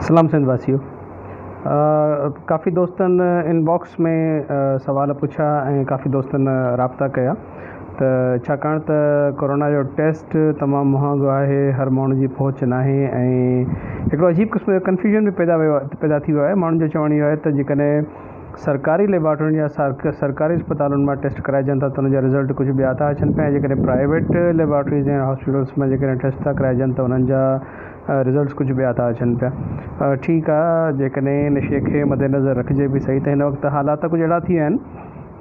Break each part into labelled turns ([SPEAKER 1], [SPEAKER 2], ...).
[SPEAKER 1] سلام سنڌ واسيو ڪافي دوستن ان باڪس ۾ سوال پڇيا ۽ ڪافي دوستن رابطا ڪيا ته ڇاڪاڻ ته ڪورونا جو ٽيسٽ تمام مهانگو آهي هر ماڻهو جي پهچ ناهي ۽ هڪڙو عجيب قسم جو ڪنفيوژن به پيدا ويو پيدا ٿي ويو آهي ماڻهن جو چوڻ اهو آهي ته جيڪڏهن سرڪاري ليبارٽرين يا سرڪاري اسپتالن مان ٽيسٽ ڪرائجن ٿا ته انهن جا رزلٽ ڪجهه ٻيا ٿا اچن پيا ۽ جيڪڏهن پرائيويٽ ليبارٽريز يا هاسپيٽلس مان جيڪڏهن ٽيسٽ ٿا ڪرائجن ته انهن جا رزلٽس ڪجهه ٻيا ٿا اچن پيا. ٺيڪ آ جيڪڏهن ان شيء کي مدنظر رکجي به سهي ته هن وقت حالات ڪجهه اهڙا ٿي ويا آهن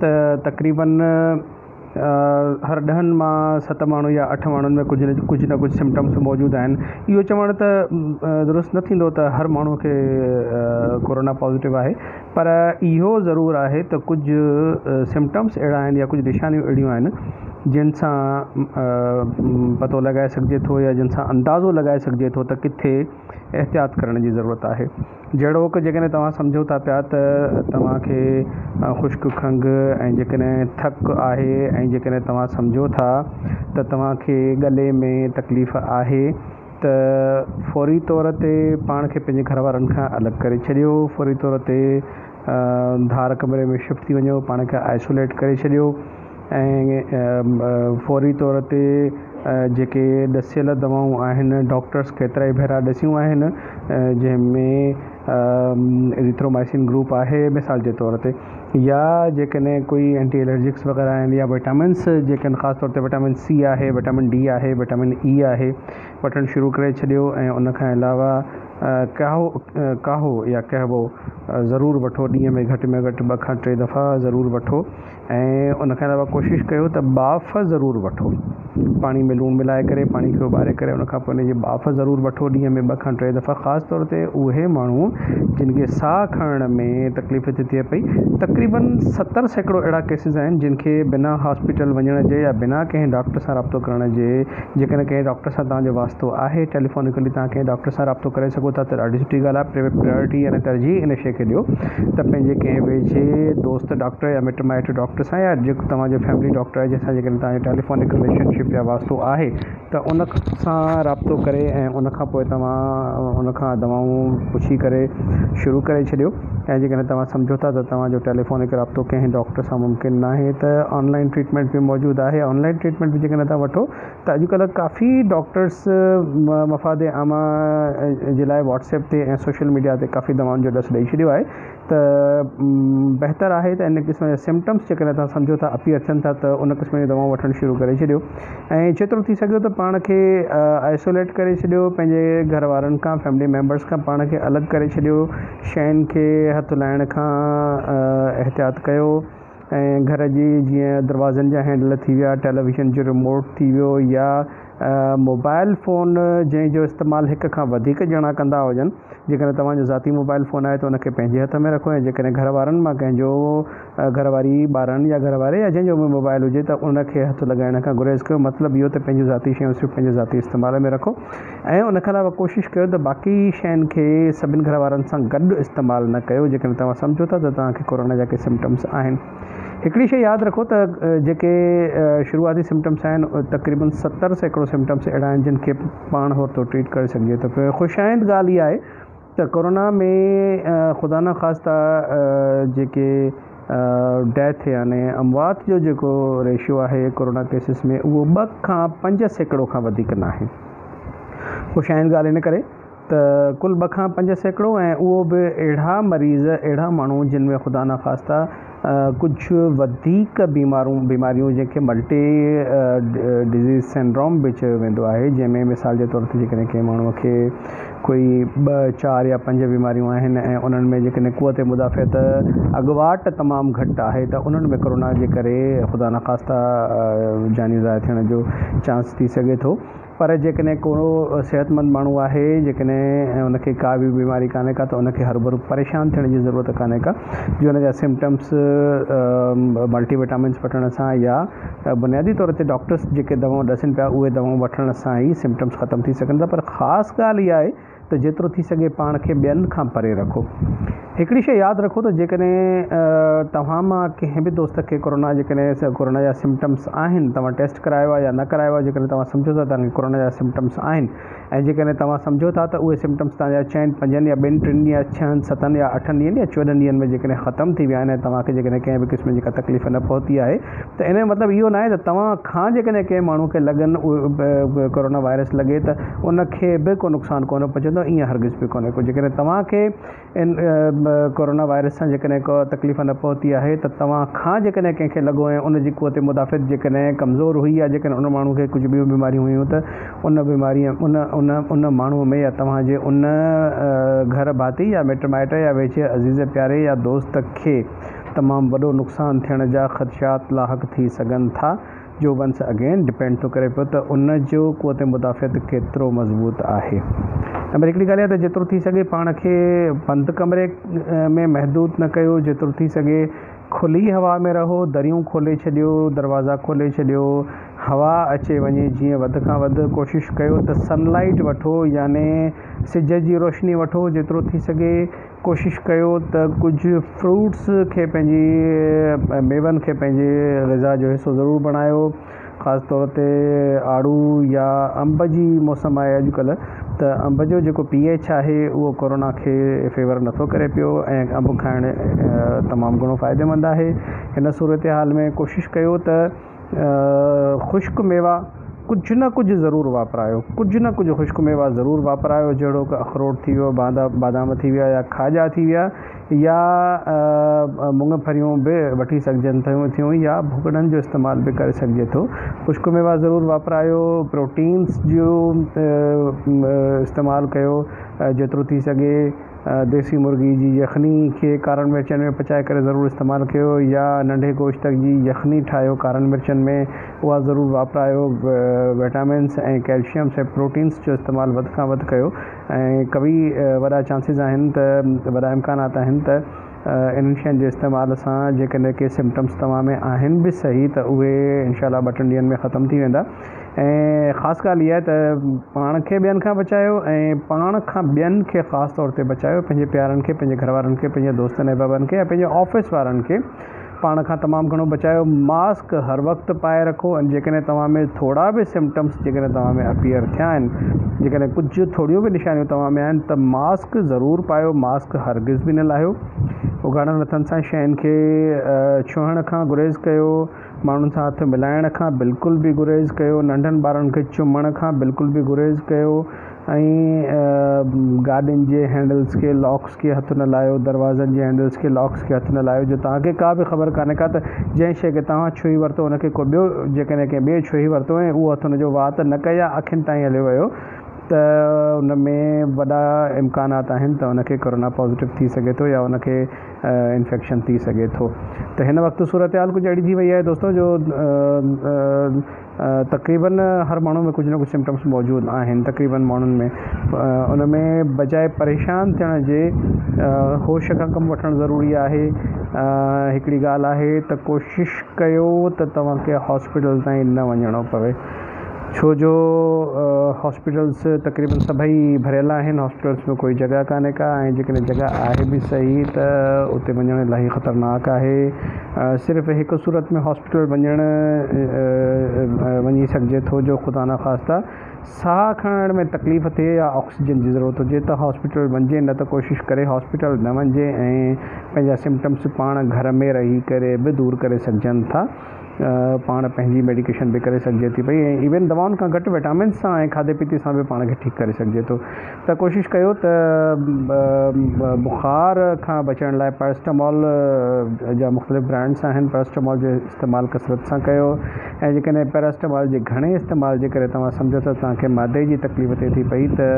[SPEAKER 1] ته تقريبن هر ڏهن مان ست ماڻهو يا اٺ ماڻهن ۾ ڪجهه نه ڪجهه نه ڪجهه سمپٽمس موجود آهن. اهو چوڻ ته درست نه ٿيندو ته هر ماڻهو کي ڪورونا پازيٽو آهي پر اهو ضرور آهي ته ڪجهه سمپٽمس اهڙا آهن يا ڪجهه نشانيون اهڙيون آهن جن سان پتو لڳائي سگهجي ٿو يا جن سان اندازو لڳائي سگهجي ٿو ته ڪٿي احتياط ڪرڻ جي ضرورت آهي. جهڙوڪ جيڪڏهن توهان سمجهو ٿا پيا ته توهان کي خشڪ کنگهه ۽ جيڪڏهن ٿڪ آهي ۽ جيڪڏهن توهان سمجهو ٿا ته توهان کي ڳلي ۾ تڪليف آهي ته فوري طور تي پاڻ کي پنهنجي گهر وارن کان الڳ ڪري ڇڏيو فوري طور تي ڌار ڪمري ۾ شفٽ ٿي وڃو پاڻ کي آئسوليٽ ڪري ڇڏيو ۽ فوري طور تي جيڪي ڏسيل دوائون آهن ڊاڪٽرس ڪيترائي ڀيرا ڏسيون آهن جنهن ۾ ايزيٿرومائسين گروپ آهي مثال جي طور تي يا جيڪڏهن ڪوئي اينٽي الرجڪس وغيره آهن يا وٽامنس جيڪي آهن خاص طور تي وٽامن سي آهي وٽامن ڊي آهي وٽامن اي آهي وٺڻ شروع ڪري ڇڏيو ۽ ان کان علاوه قهو قهوو يا قهوو ضرور وٺو ڏينهن ۾ گهٽ ۾ گهٽ ٻه کان ٽي دفعا ضرور وٺو ۽ ان کان علاوه ڪوشش ڪيو ته ٻاڦ ضرور وٺو پاڻي ۾ لوڻ ملائي ڪري پاڻي کي اٻاري ڪري ان کان پوء ان جي ٻاڦ ضرور وٺو ڏينهن ۾ ٻه کان ٽي دفعا خاص طور تي اهي ماڻهو جن کي ساهه کڻڻ ۾ تڪليف ٿي ٿئي پئي تقريبن 70% اهڙا ڪيسز آهن جن کي بنا هاسپيٽل وڃڻ جي يا بنا ڪنهن ڊاڪٽر سان رابطو ڪرڻ جي جيڪڏهن ڪنهن ڊاڪٽر سان توهان جو واسطو آهي ٽيليفونڪلي توهان ڪنهن ڊاڪٽر سان رابطو ڪري سگهو ٿا ته ڏاڍي سٺي ڳالهه آهي پريارٽي يعني ترجيح ان شيء کي ڏيو ته پنهنجي ڪنهن ويجهي دوست ڊاڪٽر يا مٽ مائٽ ڊاڪٽر سان يا جيڪو توهان جو فيملي ڊاڪٽر آهي جنهن سان جيڪڏهن توهان جو ٽيليفونڪ رليشن شپ يا واسطو آهي ته ان سان رابطو ڪري ۽ ان کان پوء توهان ان کان دوائون پڇي ڪري شروع ڪري ڇڏيو ۽ جيڪڏهن توهان سمجهو ٿا ته توهان جو ٽيليفونڪ رابطو ڪنهن ڊاڪٽر سان ممڪن ناهي ته آن لائن ٽريٽمينٽ به موجود آهي آن لائن ٽريٽمينٽ به جيڪڏهن توهان وٺو ته اڄڪلهه ڪافي ڊاڪٽرس مفاد عامه جي لاء واٽس ايپ تي ۽ سوشل ميڊيا تي ڪافي دوائن جو ڏس ڏئي ڇڏيو آهي ته بهتر آهي ته ان قسم جا سمپٽمس جيڪڏهن توهان سمجهو ٿا اپيئر ٿين ٿا ته ان قسم جون دوائون وٺڻ شروع ڪري ڇڏيو ۽ جيترو ٿي سگهيو ته پاڻ کي آئسوليٽ ڪري ڇڏيو پنهنجي گهر وارن کان فيملي ميمبرس کان پاڻ کي الڳ ڪري ڇڏيو شين کي هٿ لائڻ کان احتياط ڪيو ۽ گهر جي جيئن دروازن جا هينڊل ٿي ويا ٽيليويزن جو ريموٽ ٿي ويو يا موبائل فون جنهن جو استعمال هڪ کان وڌيڪ ڄڻا ڪندا هجن جيڪڏهن توهان جو ذاتي موبائل فون آهي ته ان کي پنهنجي هٿ ۾ رکو ۽ جيڪڏهن گهر وارن مان ڪنهن جو گهر واري ٻارن يا گهر واري يا جنهن جو به موبائل هجي ته ان کي هٿ لڳائڻ کان گريز ڪيو مطلب اهو ته پنهنجون ذاتي شيون صرف پنهنجي ذاتي استعمال ۾ رکو ۽ ان کان علاوه ڪوشش ڪيو ته باقي شين کي سڀن گهر وارن سان گڏ استعمال نه ڪيو جيڪڏهن توهان سمجهو ٿا ته توهان کي ڪورونا جا ڪي سمپٽمس آهن. هڪڙي شي ياد رکو ته جيڪي شروعاتي سمپٽمس آهن تقريبن 70% سمپٽمس اهڙا آهن جن کي پاڻ هورتو ٽريٽ ڪري سگهجي ٿو پيو خوش آئند ڳالهه اها آهي ته ڪورونا ۾ خدا نخواسته جيڪي ڊيٿ يعني اموات جو جيڪو ريشو آهي ڪورونا ڪيسز ۾ اهو 2 کان 5% کان وڌيڪ ناهي. خوش آئند ڳالهه ان ڪري ته ڪل 2 کان 5% ۽ اهو به اهڙا مريض اهڙا ماڻهو جن ۾ خدا نخواسته ڪجهه وڌيڪ بيمارون بيماريون جنهن کي ملٽي ڊزيز سنڊروم به چيو ويندو آهي جنهن ۾ مثال جي طور تي جيڪڏهن ڪنهن ماڻهو کي ڪوئي ٻه چار يا پنج بيماريون آهن ۽ انهن ۾ جيڪڏهن قوت مدافعت اڳواٽ تمام گهٽ آهي ته انهن ۾ ڪورونا جي ڪري خدا نخواسته جانيون ضايع ٿيڻ جو چانس ٿي سگهي ٿو. پر جيڪڏهن ڪو صحتمند ماڻهو آهي جيڪڏهن ان کي ڪا به بيماري ڪانهي ڪا ته ان کي هروڀرو پريشان ٿيڻ جي ضرورت ڪانهي ڪا جو ان جا سمپٽمس ملٽي وٽامنس وٺڻ سان يا بنيادي طور تي ڊاڪٽرس جيڪي دوائون ڏسن پيا اهي دوائون وٺڻ سان ئي سمپٽمس ختم ٿي سگهن ٿا پر خاص ڳالهه اها آهي ته جيترو ٿي سگهي پاڻ کي ٻين کان پري رکو. هڪڙي شيء ياد رکو ته جيڪڏهن توهان مان ڪنهن به دوست کي ڪورونا جيڪڏهن ڪورونا جا سمپٽمس آهن، توهان ٽيسٽ ڪرايو آهي يا نه ڪرايو آهي، جيڪڏهن توهان سمجهو ٿا توهان کي ڪورونا جا سمپٽمس آهن ۽ جيڪڏهن توهان سمجهو ٿا ته اهي سمپٽمس توهان جا چئن، پنجن يا ٻن، ٽن يا ڇهن، ستن يا اٺن ڏينهن يا 14 ڏينهن ۾ جيڪڏهن ختم ٿي ويا آهن ۽ توهان کي جيڪڏهن ڪنهن به قسم جي ڪا تڪليف نه پهتي آهي ته ان جو مطلب اهو ناهي ته توهان کان جيڪڏهن ڪنهن ماڻهو کي لڳن ڪورونا وائرس لڳي ته ان کي به ڪو نقصان ڪونه پهچندو، ائين هرگز به ڪونهي ڪو. جيڪڏهن توهان کي ان ڪورونا وائرس سان جيڪڏهن ڪا تڪليف نه پهتي آهي ته توهان کان جيڪڏهن ڪنهن کي لڳو ۽ ان جي قوت مدافعت جيڪڏهن ڪمزور هئي يا جيڪڏهن ان ماڻهو کي ڪجهه ٻيون بيماريون هيون ته ان بيماري ان ان ان ماڻهو ۾ يا توهان جي ان گهر ڀاتي يا مٽ مائٽ يا ويجهي عزيز پياري يا دوست کي تمام وڏو نقصان ٿيڻ جا خدشات لاحق ٿي سگهن ٿا. جو ونس اگين ڊپينڊ ٿو ڪري پيو ته ان جو قوت مدافعت ڪيترو مضبوط آهي. نمبر هڪڙي ڳالهه اها ته جيترو ٿي سگهي پاڻ کي بند ڪمري ۾ محدود نه ڪيو، جيترو ٿي سگهي کلي هوا ۾ رهو، دريون کولي ڇڏيو، دروازا کولي ڇڏيو، هوا اچي وڃي، جيئن وڌ کان وڌ ڪوشش ڪيو ته سن لائيٽ وٺو يعني سج جي روشني وٺو، جيترو ٿي سگهي ڪوشش ڪيو ته ڪجهه فروٽس کي پنهنجي ميون کي پنهنجي غذا جو حصو ضرور بڻايو خاص طور تي آڙو يا انب جي موسم آهي اڄڪلهه ته انب جو جيڪو پي ايڇ آهي اهو ڪورونا کي فيور نٿو ڪري پيو ۽ انب کائڻ تمام گهڻو فائديمند آهي هن صورتحال ۾ ڪوشش ڪيو ته خشڪ ميوا ڪجهه نه ڪجهه ضرور واپرايو، ڪجهه نه ڪجهه خشڪ ميوا ضرور واپرايو جهڙوڪ اخروٽ ٿي ويو، بادام ٿي ويا يا کاڄا ٿي ويا يا مڱ ڦريون به وٺي سگهجن ٿيون يا ڀڳڙن جو استعمال به ڪري سگهجي ٿو. خشڪ ميوا ضرور واپرايو، پروٽينس جو استعمال ڪيو جيترو ٿي سگهي. ديسي مرغي جي يخني کي ڪارن مرچن ۾ پچائي ڪري ضرور استعمال ڪيو يا ننڍي گوشت جي يخني ٺاهيو ڪارن مرچن ۾ اها ضرور واپرايو وٽامنس ۽ ڪيلشمس ۽ پروٽينس جو استعمال وڌ کان وڌ ڪيو ۽ قوي وڏا چانسز آهن ته وڏا امڪانات آهن ته انهن شين جي استعمال سان جيڪڏهن ڪي سمپٽمس توهان ۾ آهن به صحيح ته اهي انشاء الله ٻه ٽن ڏينهن ۾ ختم ٿي ويندا ۽ خاص ڳالهه اها آهي ته پاڻ کي ٻين کان بچايو ۽ پاڻ کان ٻين کي خاص طور تي بچايو پنهنجي پيارن کي پنهنجي گهر وارن کي پنهنجي دوستن احبابن کي ۽ پنهنجي آفيس وارن کي پاڻ کان تمام گهڻو بچايو ماسڪ هر وقت پائي رکو ۽ جيڪڏهن توهان ۾ ٿورا به سمپٽمس جيڪڏهن توهان ۾ اپيئر ٿيا آهن جيڪڏهن ڪجهه ٿوريون به نشانيون توهان ۾ آهن ته ماسڪ ضرور پايو ماسڪ هرگز به نه لاهيو اگهاڙن هٿن سان شين کي ڇهڻ کان گريز ڪيو ماڻهن سان هٿ ملائڻ کان بلڪل به گريز ڪيو، ننڍن ٻارن کي چمڻ کان بلڪل به گريز ڪيو ۽ گاڏين جي هينڊلز کي لاڪس کي هٿ نه لايو، دروازن جي هينڊلز کي لاڪس کي هٿ نه لايو جو توهان کي ڪا به خبر ڪانهي ڪا ته جنهن شيء کي توهان ڇهي ورتو ان کي ڪو ٻيو جيڪڏهن ڪنهن ٻئي ڇهي ورتو ۽ اهو هٿ ان جو وات، نڪ يا اکين تائين هليو ويو ته ان ۾ وڏا امڪانات آهن ته ان کي ڪورونا پازيٽو ٿي سگهي ٿو يا ان کي انفيڪشن ٿي سگهي ٿو ته هن وقت صورتحال ڪجهه اهڙي ٿي وئي آهي دوستو جو تقريبن هر ماڻهو ۾ ڪجهه نه ڪجهه سمپٽمس موجود آهن تقريبن ماڻهن ۾ ان ۾ بجاء پريشان ٿيڻ جي هوش کان ڪم وٺڻ ضروري آهي هڪڙي ڳالهه آهي ته ڪوشش ڪيو ته توهان کي هاسپيٽل تائين نه وڃڻو پوي ڇو جو هاسپيٽلس تقريبن سڀئي ڀريل آهن هاسپيٽلس ۾ ڪوئي جڳهه ڪانهي ڪا ۽ جيڪڏهن جڳهه آهي به صحيح ته اتي وڃڻ الاهي خطرناڪ آهي صرف هڪ صورت ۾ هاسپيٽل وڃڻ وڃي سگهجي ٿو جو خدا نخواسته ساهه کڻڻ ۾ تڪليف ٿئي يا آڪسيجن جي ضرورت هجي ته هاسپيٽل وڃجي نه ته ڪوشش ڪري هاسپيٽل نه وڃجي ۽ پنهنجا سمپٽمس پاڻ گهر ۾ رهي ڪري به دور ڪري سگهجن ٿا. پاڻ پنهنجي ميڊيڪيشن به ڪري سگهجي ٿي پئي ۽ ايون دوائن کان گهٽ وٽامنس سان ۽ کاڌي پيتي سان به پاڻ کي ٺيڪ ڪري سگهجي ٿو ته ڪوشش ڪيو ته بخار کان بچڻ لاء پيراسٽامول جا مختلف برانڊس آهن پيراسٽامول جو استعمال ڪثرت سان ڪيو ۽ جيڪڏهن پيراسٽامول جي گهڻي استعمال جي ڪري توهان سمجهو ٿا توهان کي معدي جي تڪليف ٿئي ٿي پئي ته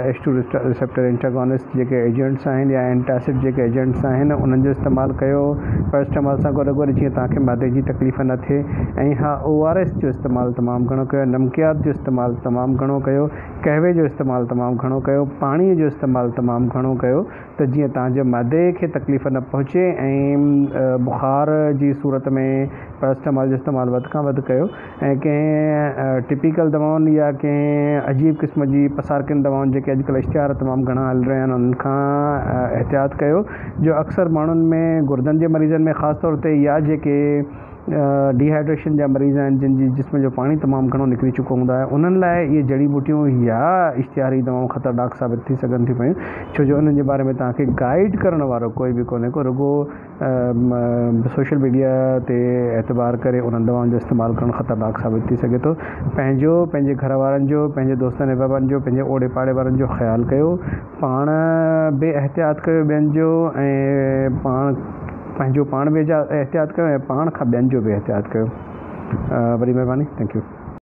[SPEAKER 1] ايڇ ٽو ريسيپٽر اينٽاگونسٽ جيڪي ايجنٽس آهن يا اينٽاسڊ جيڪي ايجنٽس آهن انهن جو استعمال ڪيو پيراسٽامول سان گڏ گڏ جيئن توهان کي معدي جي تڪليف. تڪليف نه ٿئي ۽ ها او آر ايس جو استعمال تمام گهڻو ڪيو، نمڪيات جو استعمال تمام گهڻو ڪيو، قهوي جو استعمال تمام گهڻو ڪيو، پاڻي جو استعمال تمام گهڻو ڪيو ته جيئن توهان جي معدي کي تڪليف نه پهچي ۽ بخار جي صورت ۾ پيراسيٽامول جو استعمال وڌ کان وڌ ڪيو ۽ ڪنهن ٽپيڪل دوائن يا ڪنهن عجيب قسم جي پسارڪن دوائن جيڪي اڄڪلهه اشتهار تمام گهڻا هلي رهيا آهن انهن کان احتياط ڪيو جو اڪثر ماڻهن ۾ گردن جي مريضن ۾ خاص طور تي يا جيڪي ڊي هائيڊريشن جا مريض آهن جن جي جسم جو پاڻي تمام گهڻو نڪري چڪو هوندو آهي انهن لاء اهي جڙي ٻوٽيون يا اشتهاري دوائون خطرناڪ ثابت ٿي سگهن ٿيون پيون ڇو جو انهن جي باري ۾ توهان کي گائيڊ ڪرڻ وارو ڪوئي به ڪونهي ڪو رڳو سوشل ميڊيا تي اعتبار ڪري انهن دوائن جو استعمال ڪرڻ خطرناڪ ثابت ٿي سگهي ٿو. پنهنجو، پنهنجي گهر وارن جو، پنهنجي دوستن احبابن جو، پنهنجي اوڙي پاڙي وارن جو خيال ڪيو. پاڻ به احتياط ڪيو ٻين جو ۽ پاڻ پنهنجو پاڻ به احتياط ڪيو ۽ پاڻ کان ٻين جو به احتياط ڪيو. وڏي مهرباني thank you.